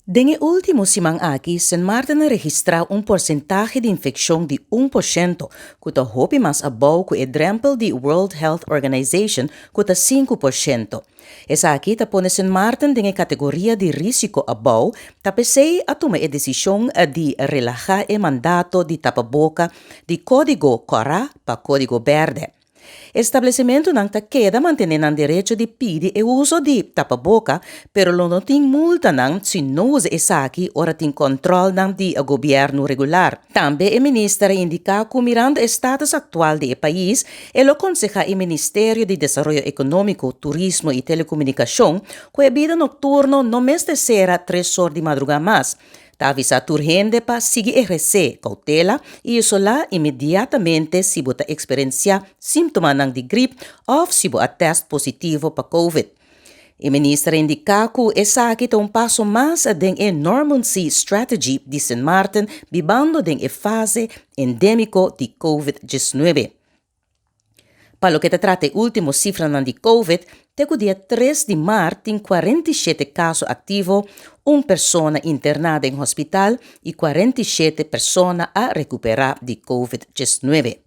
Den e último siman aki, Sint Maarten a registrá un porsentahe di infekshon di 1%, ku ta hopi mas abou ku e drempel di World Health Organization ku ta 5%. Esaki ta pone Sint Maarten den e kategoria di rísiko abou, ta p'esei a tuma e desishon di relahá e mandato di tapaboka di kódigo kòrá pa kódigo bèrdè. Establesimentunan ta keda mantené nan derecho di pidi e uso di tapaboka, pero lo no tin multanan si no usa esaki ora tin kòntròlnan di gobièrnu regular. Tambe e minister a indiká ku mirando e status aktual di e pais, e lo konsehá e Ministerio di Desaroyo Ekonómiko, Turismo i Telekomunikashon ku e bida nokturno no mester sera tres or di madrugá mas. Ta avisá tur hende pa sigui ehersé koutela i isolá inmediatamente si bo ta eksperensiá símptomanan di grip òf si bo a tèst positivo pa covid. E minister a indiká ku esaki ta un paso mas den e Normalcy Strategy di Sint Maarten bibando den e fase endémiko di covid 19. Pa loke ta trata e último sifranan di covid, te ku dia 3 di mart tin 47 kaso aktivo, un persona interná den hospital i 47 persona a rekuperá di covid 19.